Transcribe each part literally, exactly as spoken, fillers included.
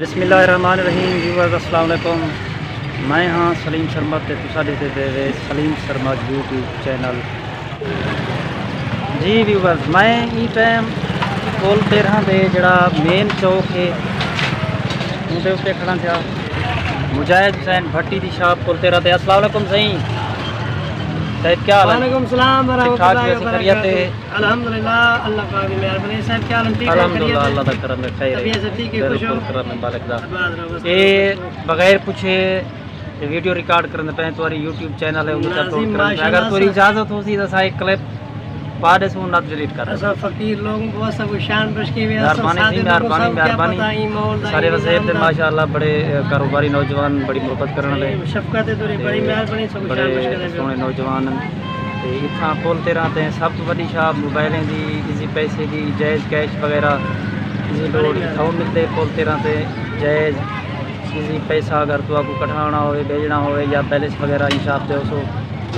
بسم اللہ الرحمن الرحیم۔ ویورز، السلام علیکم۔ میں ہاں سلیم سرمد تے تساں ݙیہدے پئے وے سلیم سرمد یوٹیوب چینل۔ جی ویورز، میں ایں ٹائم پل تیرہ دے جڑا مین چوک ہے، اوندے اتے کھڑا تھیا۔ مجاہد حسین بھٹی دی شاپ پل تیرہ تے۔ السلام علیکم سائیں۔ صاحب، کیا حال ہے؟ وعلیکم السلام ورحمۃ ٹھیک ٹھاک اللہ ویسے خیریت ہے؟ وبرکاتہ۔ الحمدللہ، اللہ پاک دی مہربانی۔ صاحب، کیا حال ہے؟ ٹھیک ہو؟ الحمدللہ، خیریت اللہ ہے؟ دا کرم ہے، خیر ہے۔ طبیعت سب ٹھیک ہے؟ خوش ہو؟ بالکل، کرم ہے مالک دا۔ آباد رہو، بس اے خوش ہو۔ بغیر پچھے تے ویڈیو ریکارڈ کرݨ پئے، تہاڑی یوٹیوب چینل ہے، اوں تے ناظرین، اپلوڈ کرݨ پئے۔ اگر ماشاءاللہ تہاڈی سر۔ اجازت ہوسی تاں سا ایک کلپ پا ݙیسوں، نہ ڈیلیٹ کر ݙیسوں۔ اساں فقیر لوگ، بہت سا کوئی شان بخش کی وی اساں مہربانی سادے جی، لوگوں، مہربانی، سب کیا مہربانی۔ پتہ ایں ماحول دا، سارے ایں وسیب نظام دے دا۔ ماشاءاللہ بڑے، اے، کاروباری نوجوان، بڑی محبت کرݨ والے۔ اے شفقت ہے تہاڈی، تے بڑی مہربانی، سب بڑے شان بخش کرے۔ سوہݨے نوجوان ہن۔ تے اتھاں پل تیرہ تے سب توں وݙی شاپ موبائلیں دی، ایزی پیسے دی، جائز کیش وغیرہ، ایزی لوڈ اتھاں ملدے پل تیرہ تے جائز۔ ایزی پیسہ اگر تہاکوں کڈھاوݨا ہووے، بھیجݨا ہووے یا بیلنس وغیرہ، ایں شاپ تے ہوسو۔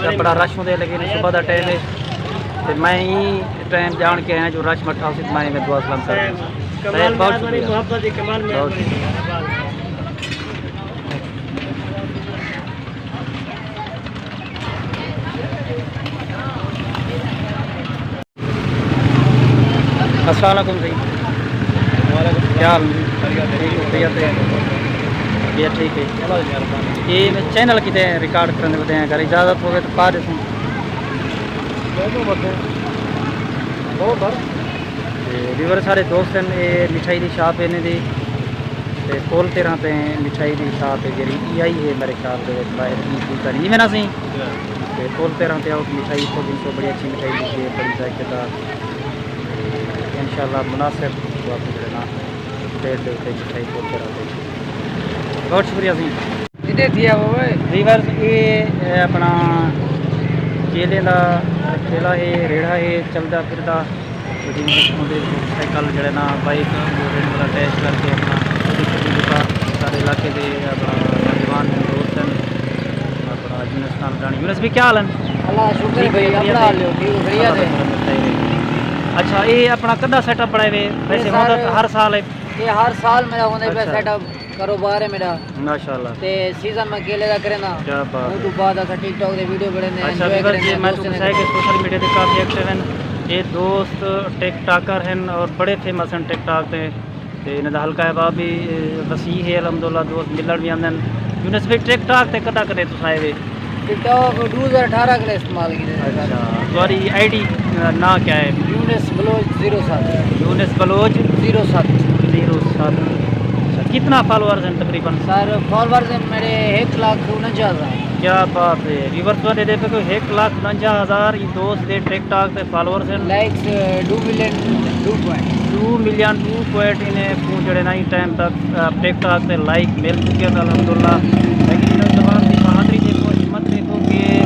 تے بڑا رش ہوندے، لیکن صبح دا ٹائم ہے تے میں ایں ٹائم ڄاݨ کے آیا جو رش مٹھا ہوسی تے میں ایویں دعا سلام کر ݙیساں۔ کمال تے بہت مہربانی، شکریہ۔ محبت دی کمال بہت مہربانی۔ شکریہ۔ السلام علیکم سائیں۔ وعلیکم السلام۔ کیا حال ہے؟ خیریت ہے؟ ٹھیک ہو؟ خیریت ہے؟ طبیعت ٹھیک ہے؟ اللہ دی مہربانی۔ اے میں چینل کیتے ریکارڈ کرݨ ودے ہیں، اگر اجازت ہووے تاں پا ݙیسوں۔ بہت بہت بہت بہت۔ تے ویور سارے دوست ہن، اے مٹھائی دی شاپ ہے انہیں دی۔ تے پل تیرہ تے مٹھائی دی شاپ ہے جیڑھی، اے آئی ہے میرے خیال دے وچ باہر، ایں کوئی تاں نہیں، ایویں نہ سئیں؟ تے پل تیرہ تے آؤ، مٹھائی اتھوں گھنسو، بڑی اچھی مٹھائی ملدی ہے، بڑی ذائقے دار۔ تے انشاءاللہ مناسب تہاکوں جیڑھا نا ریٹ دے اتے مٹھائی پل تیرہ تے۔ بہت شکریہ سئیں۔ کݙے تھیا ہوئے؟ ویورز، اے، اے اپݨا کیلے دا ٹھیلا ہے، ریڑھا ہے، چلدا پھردا۔ تے جیویں ݙیکھو موٹر سائیکل جیڑھے نا، بائیک جو ریڑھے نال اٹیچ کر کے اپݨا چھوٹی چھوٹی دکان سارے علاقے دے اپݨا نوجوان ہن، دوست ہن، اپݨا یونس خان مٹھاݨی۔ یونس بھائی، کیا حال ہے؟ اللہ دا شکر ہے بھائی، ٹھیک ہے، اپݨا حال ݙیو، ٹھیک ہو، خیریت ہے؟ اللہ دا کرم ہے، خیر ہے۔ اچھا، اے اپݨا کݙا سیٹ اپ بݨائے ہوئے؟ اے ویسے سر، مدت ہر سال ہے؟ اے ہر سال میرا ہوندے پئے اچھا۔ سیٹ اپ، کاروبار ہے میرا۔ ماشاءاللہ۔ تے سیزن میں کیلے دا کریندا۔ کیا بات ہے۔ اوں توں بعد اساں ٹک ٹاک تے ویڈیو بݨیندے، اچھا، انجوائے ویور جی، کریندے، میں دوستیں توں دے پچھایا کہ نال۔ سوشل میڈیا تے کافی ایکٹیو ہن۔ اے دوست ٹک ٹاکر ہن اور بڑے فیمس ہن ٹک ٹاک تے۔ تے انہاں دا حلقہ احباب بھی، اے، وسیع ہے، الحمدللہ، دوست ملݨ بھی آندے ہن۔ یونس بھائی، ٹک ٹاک تے کݙاں کݙاں تساں آئے وے؟ ٹک ٹاک ݙو ہزار اٹھارہ کنے استعمال کیتے۔ اچھا، تہاݙی آئی ڈی، آ، ناں کیا ہے؟ یونس بلوچ زیرو ست۔ یونس بلوچ زیرو ست۔ زیرو ست۔ اچھا، کتنا فالوورز ہیں تقریباً؟ سر، فالوورز ہیں میرے ایک لاکھ انجا ہزار۔ کیا بات ہے، ویورز تہاݙے ݙیہدے پئے کوئی ایک لاکھ انجا ہزار، ایں دوست دے ٹک ٹاک تے فالوورز ہیں۔ لائکس، آ، ݙو ملین ݙو پوائنٹ۔ ݙو ملین ݙو پوائنٹ انہیں کوں جیڑھے نا ایں ٹائم تک، آ، ٹک ٹاک تے لائک مل چکے ہن، الحمدللہ۔ لیکن انہیں نوجوان دی بہادری ݙیکھو، ہمت ݙیکھو کہ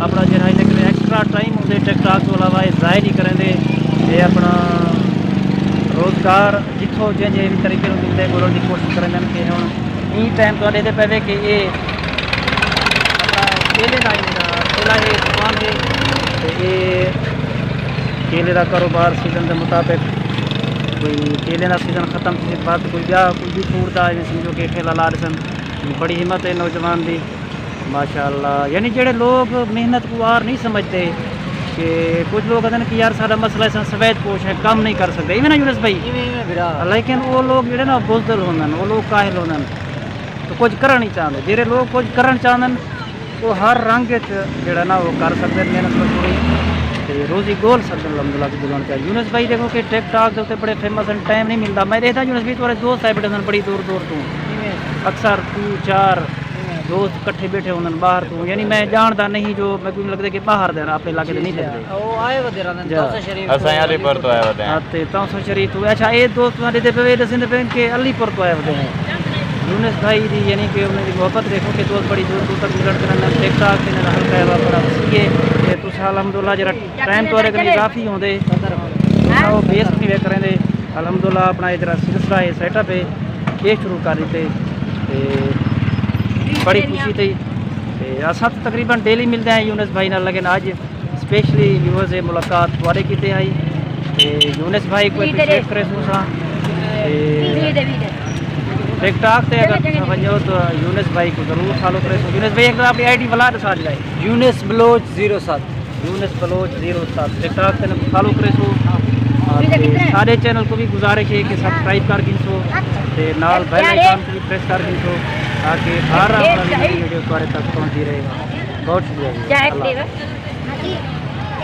اپݨا جیڑھا انہیں کنے ایکسٹرا ٹائم ہوندے ٹک ٹاک توں علاوہ اے ضائع نہیں کریندے۔ اے اپݨا روزگار جتھوں جیں جیں وی طریقے نال ملدے، ڳولݨ دی کوشش کریندے ہن کہ ہݨ ایں ٹائم تہاݙے ݙیہدے پئے وے کہ اے اپݨا کیلے دا، اے جیڑھا کیلا ہے، دکان ہے، تے اے کیلے دا کاروبار سیزن دے مطابق، کوئی کیلے دا سیزن ختم تھی بعد کوئی ٻیا، کوئی ٻی فروٹ دا، ایویں سمجھو کہ ٹھیلا لا ݙسن۔ بڑی ہمت ہے نوجوان دی، ماشاءاللہ۔ یعنی جیڑھے لوگ محنت کوں آر نہیں سمجھدے، کہ کجھ لوگ آہدن کہ یار ساݙا مسئلہ ہے، اساں سفید پوش ہیں، کم نہیں کر سڳدے، ایویں نا یونس بھائی؟ ایویں، ایویں بھرا۔ لیکن او لوگ جیڑھے نا بزدل ہوندن، او لوگ کاہل ہوندن۔ تے کجھ کرݨ نہیں چاہندے۔ جیڑھے لوگ کجھ کرݨ چاہندن، او ہر رنگ اچ جیڑھا نا او کر سڳدن محنت مزدوری تے روزی ڳول سڳدن، الحمدللہ، دی ڳولݨ چاہیے۔ یونس بھائی ݙیکھو کہ ٹک ٹاک دے اتے بڑے فیمس ہن، ٹائم نہیں ملدا۔ میں ݙیکھدا یونس بھائی تہاݙے دوست آئے ٻیٹھے ہن بڑی دور دور توں۔ ایویں۔ اکثر ٹو چار ایویں۔ دوست کٹھے ٻیٹھے ہوندن ٻاہر توں، یعنی میں ڄاݨدا نہیں جو میکوں لڳدے کہ ٻاہر دے ہن، اپݨے علاقے دے جی، نہیں جی۔ لڳدے۔ او آئے ودے رہندن، جا۔ تونسہ شریف اساں توں، علی پور توں آئے ودے ہیں۔ ہاں، تے تونسہ شریف توں۔ اچھا، اے دوست تہاݙے ݙیہدے پئے وے، ݙسیندے پئے کہ علی پور توں آئے ودے ہیں۔ یونس بھائی دی، یعنی کہ انہاں دی محبت ݙیکھو کہ دوست بڑی دور دور تک گزر کے رہندن، ٹک ٹاک تے انہاں دا حلقہ ہے بڑا وسیع ہے۔ تے تساں الحمدللہ جیڑھا ٹائم تہاݙے کنے اضافی ہوندے، تساں او ویسٹ نہیں وے کریندے۔ الحمدللہ اپݨا اے جیڑھا سلسلہ ہے، سیٹ اپ ہے، اے شروع کر ݙتے تے بڑی خوشی تھئی۔ تے اساں تاں تقریباً ڈیلی ملدے ہیں یونس بھائی نال، لیکن اڄ اسپیشلی ویورز اے ملاقات تہاݙے کیتے ہئی۔ تے یونس بھائی کوں اپریشیٹ کریسوں اساں۔ تے ٹک ٹاک تے اگر تساں ونجو تو یونس بھائی کو ضرور فالو کرے سو۔ یونس بھائی ایک دفعہ اپنی آئی ڈی بلا دسا ڈے۔ یونس بلوچ زیرو ست۔ یونس بلوچ زیرو ست ٹک ٹاک تے فالو کرے سو۔ سارے چینل کو بھی گزارش ہے کہ سبسکرائب کر گھن سو، تے نال بیل آئیکن کو بھی پریس کر گھن سو، تاکہ ہر آنے والی ویڈیو تمہارے تک پہنچتی رہے۔ بہت شکریہ جی۔ اللہ حافظ۔